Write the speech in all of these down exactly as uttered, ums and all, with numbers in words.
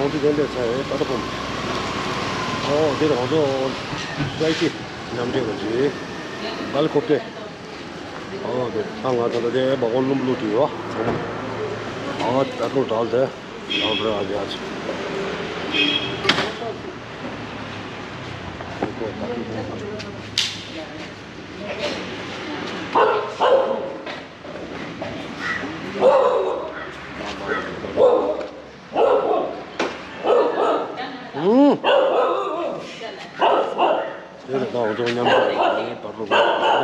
ང་ཚོ་དེ་འདྲ་ཚ་ཡོད་ད་ལྟ་ཕོམ། ཨོ་དེ་ལ་ང་ཚོ་ཕ་ལའི་ཊི་མཉམ་འབྲེལ་གྱི་ཧེ་ལི་ཀོབ་ཊར། ཨོ་དེ་ཨ་ང་ཚོ་ལ་དེ་སྦག་སྦག་ལུམ་ལུ་དེ་ཡོད་ཚང་མ། ཨོ་ད་ལྟ་འདྲ་དེ་ཨོ་འདྲ་ཨ་ཅག་ཨུམ། དེ་རེད་ད། འོ་ཚོ་མཉམ་དུ་བར་དུ་བར་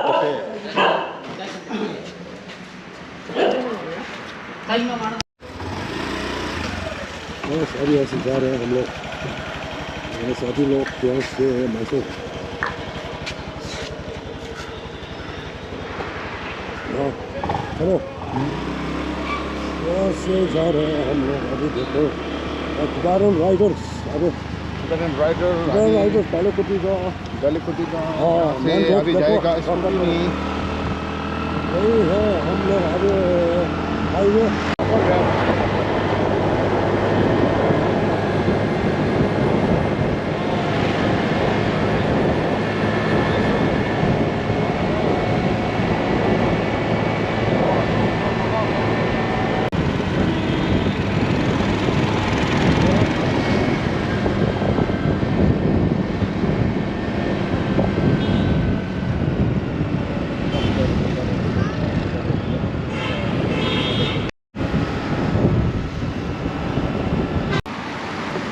དུ་ཕེབས། बस अभी ऐसे जा रहे हैं हम लोग। बस अभी लोग यहाँ से मैसूर। हाँ, चलो। यहाँ से जा रहे हैं हम लोग। अभी देखो, Tibetan Riders। अभी Tibetan Riders। Tibetan Riders पहले को भी गया। गलिकुटी का हाँ, यहाँ से अभी जाएगा स्कूटी में। वही है, हम लोग अभी हाईवे।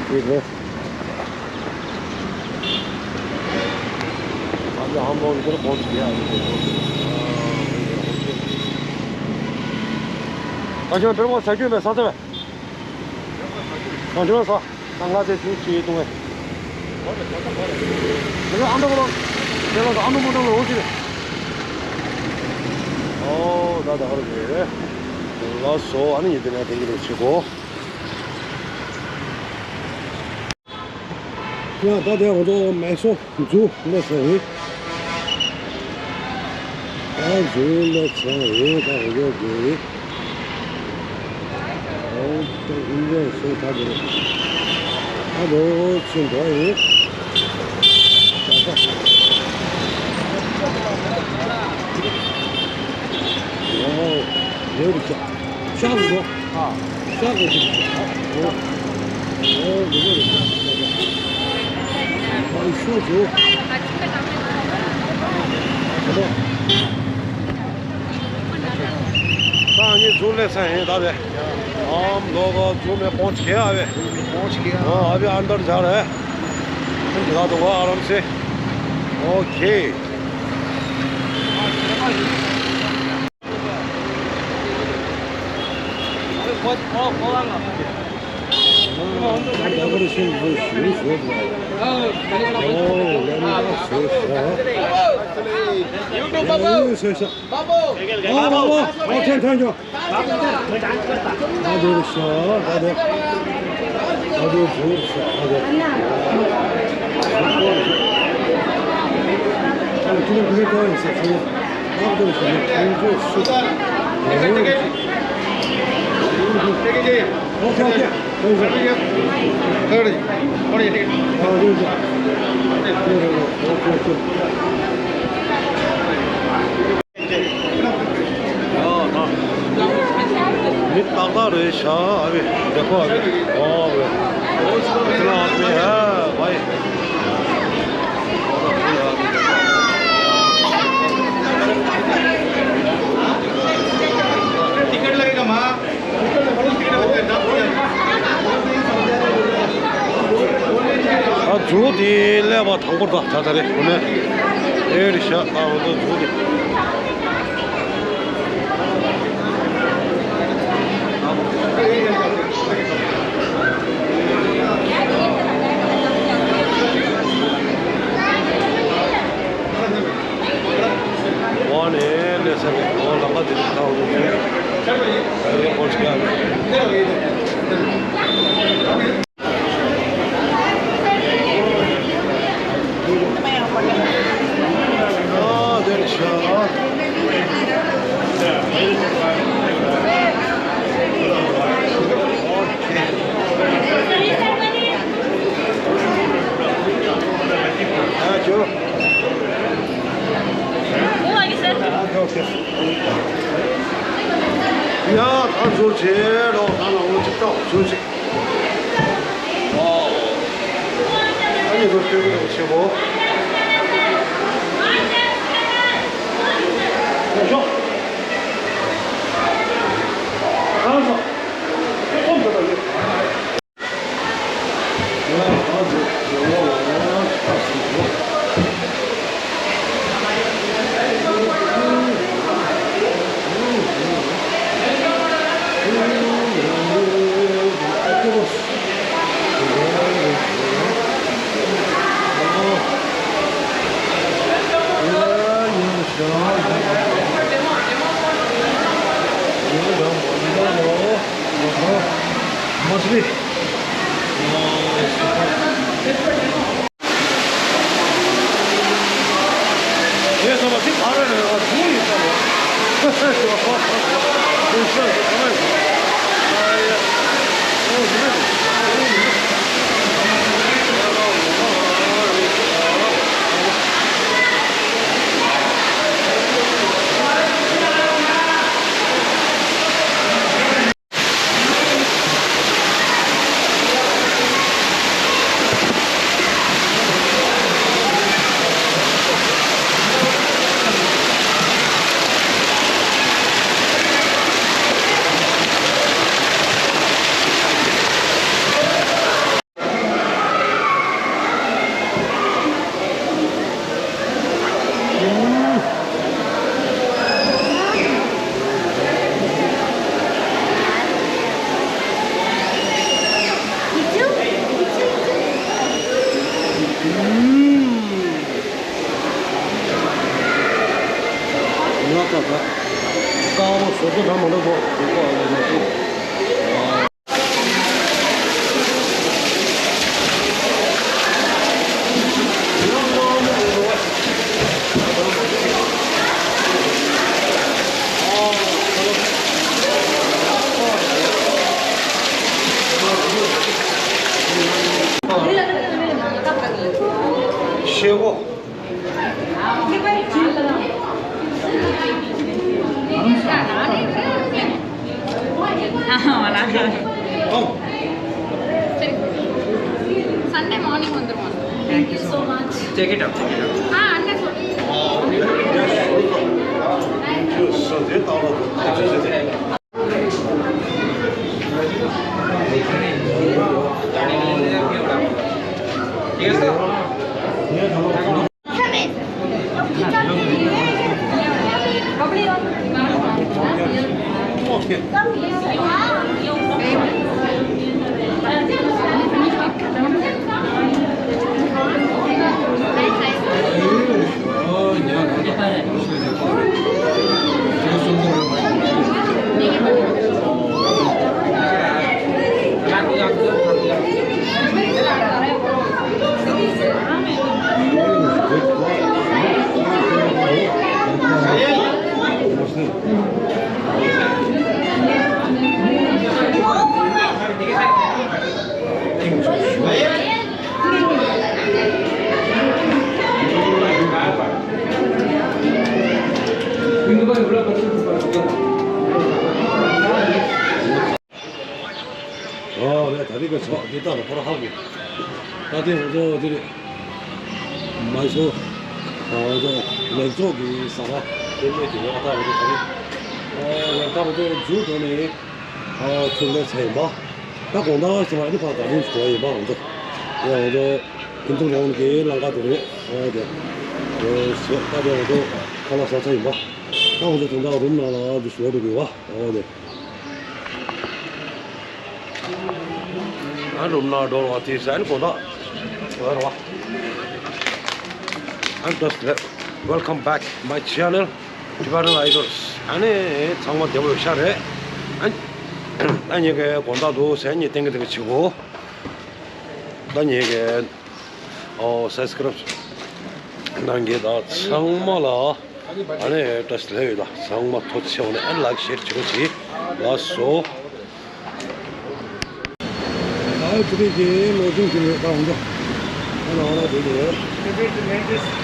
ठीक है। अभी हम लोग इधर पहुंच गया है। अच्छा, फिर वो साइकिल में साथ में। ང་ཁྱོད་ལ་ས། ང་ང་དེ་ཚོའི་ཆེད་གཏོང་བས། ང་ཨ་མདོ་ཁོ་རང་། ཁྱོད་ལ་ས་ཨ་མདོ་མོ་ཏོ་ལ་འོ་ཅི་རེད། ཨོ་ད་ད་ག་རེ་རེད། ལགས་སོ། ཨ་ནི་ཡིན་དེ་ནས་དེང་གི་ལས་བྱེད་གོ། ཡ་ད་དེ་ང་ཚོ་མེ་སོ་ཛུ་སླེབས་སོང་ཡིན། ད་ཛུ་སླེབས་སོང་ཡིན། ད་འོ་ཡོད་དགོས། ཨོ་ད་ཨིན་ཇོའི་བྱེད་ཐབས་རེད། ཨ་རོ་ཕྱིན་འགྲོ་ཡིན། ད་ད། ཨོ་ཡོད་རེད་ཤག་ཤག་འགྲོ། ཤག་འགྲོ་ཅིག་ཨོ་ཨོ་འགྲོ་གི་རེད། ཨོ་ཤོག་འགྲོ། ད་ངས་ཛུ་སླེབས་ས་ཡིན་ད་དེ། हम लोग ज़ू में पहुंच गया अभी। पहुंच गया। हाँ, अभी अंदर जा रहा है। दिखा दूंगा आराम से। ओके। YouTube बाबू। हाँ, बाबू। हाँ, बाबू। हाँ, बाबू। हाँ, बाबू। हाँ, बाबू। हाँ, बाबू। हाँ, बाबू। हाँ, बाबू। OK, OK. हाँ, बाबू। हाँ, बाबू। हाँ, बाबू। OK, OK. ཡ་ད། མི་ཏག་ཏག་རེད་ཤག་ཨ་བེ། देखो अभी। ओ बे। इतना आदमी है भाई। टिकट लगेगा माँ। ཨ་ཛུ་དེ་སླེབས་པ་དང་པོ་དང་ད་ད་རེད་ཁོ་ནས་ཨེ་རེད་ཤག་ད་འོ་ད་ཛུ་དེ། ཝང་ནས་སླེབས་ས་རེད། ཝང་ལམ་པ་དེ་ནས་ད་འོ་ད་ཚུར་ཨ་རེ་ཧོ་ཅི་ག་རེད། ཨ་དེར་ཤ། ཨོ་ཁེ། ཡ། ད་ཚོ་བྱེད་རོགས། ད་ལ་འོ་ཅིག་ཏོག་ཚོ་ཅིག་ཨ་ནི་ཚོ་སྟོན་གྱི་རེད་ཆེ་བོ། ཡ་ཤོག་ཨ་ཚོ་ཁོམ་དུ་ད་ཡོད། ཤེས་གོ། Sunday morning வந்துருவோம். Thank you so much. Take it up, take it up. ஆ, அண்ணன் சொல்லி. ཨོ་རེད། ད་རེས་ཀྱི་ཚོགས་འདི་དག་ལ་ཕོར་ཧ་གོ། ད་ལྟའི་ང་ཚོ་འདིར་མ་སོ་ང་ཚོ་ལེགས་ཚོགས་ཀྱི་ས་ལ་དེ་མོ་དེ་ཡོད་ད། ང་ཚོ་ད་རེས་ཨོ་ལེགས་ད་ང་ཚོ་མཇུག་དོན་ནས་ཨོ་ཚུགས་ལེ་ཚེ་ཡིན་པ། ད་དགོང་དག་ཟེར་བ་ཨ་ནི་ཕར་ད་རིང་ཞུ་བ་ཡིན་པ། ང་ཚོ་ཡ་ང་ཚོ་ཁྱིམ་ཚང་རོང་གི་ལམ་ཁ་དེ་རེད། ཨོ་དེ་ཨོ་ཞེས་ད་དེ་ང་ཚོ་ཁ་ལག་ཟ་ས་ཡིན་པ། ད་ང་ཚོ་དོན་དག་རུམ་ནང་ལ་འདི་ཞུ་བ་འགྲོ་དགོས་པ། ཨོ་དེ། ཨ་རུམ་ན་འགྲོ་བ་དེ་ཟན་གོ་ད་བར་བ། I'm just welcome back my channel Tibetan Idols. ཨ་ནི་ཚང་མ་བདེ་པོ་ཡོད་ཤག་རེད། ཨ་ཨ་ཉི་གེ་དགོང་དག་འདུག་ཟན་ཉི་ཏེང་གི་ཏེང་གི་ཆི་གོ། ད་ཉི་གེ་ཨོ་སབ་སི་ཀ་རབ་གནང་མཁན་དང་ཚང་མ་ལ་ཨ་ནི་བཀྲ་ཤིས་བདེ་ལེགས་ཡོད། ད་ཚང་མ་ཐུགས་རྗེ་ཆེ་བ་ནས་ཨ་ནི་ལའིཀ་ཤེར་བྱེད་རོགས་གྱིས། ལགས་སོ། ཨ་ཙི་རིག་གི་ལོ་ཆུང་གི་ཡོད་ད་འོང་ད། ཨ་ལ་ཨ་ལ་དེ་ཡོད།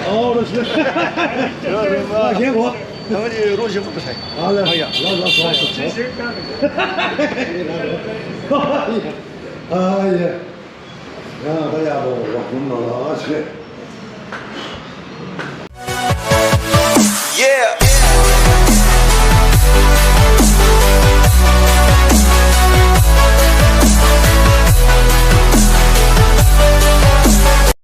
ཨོ་རོ་ཤི། ཡ་རེ་མ། ཡེ་གོ། ད་ང་ཡི་རོ་ཞིག་པོ་ཏོ་ཤ་ཡི། ཨ་ལ་ཡ། ལ་ལ་སོ་སོ་སོ། ཨ་ཡེ། ཡ་ད་ཡ་རོ་རོ་ཀུན་ནོ་ལ་ཤེ།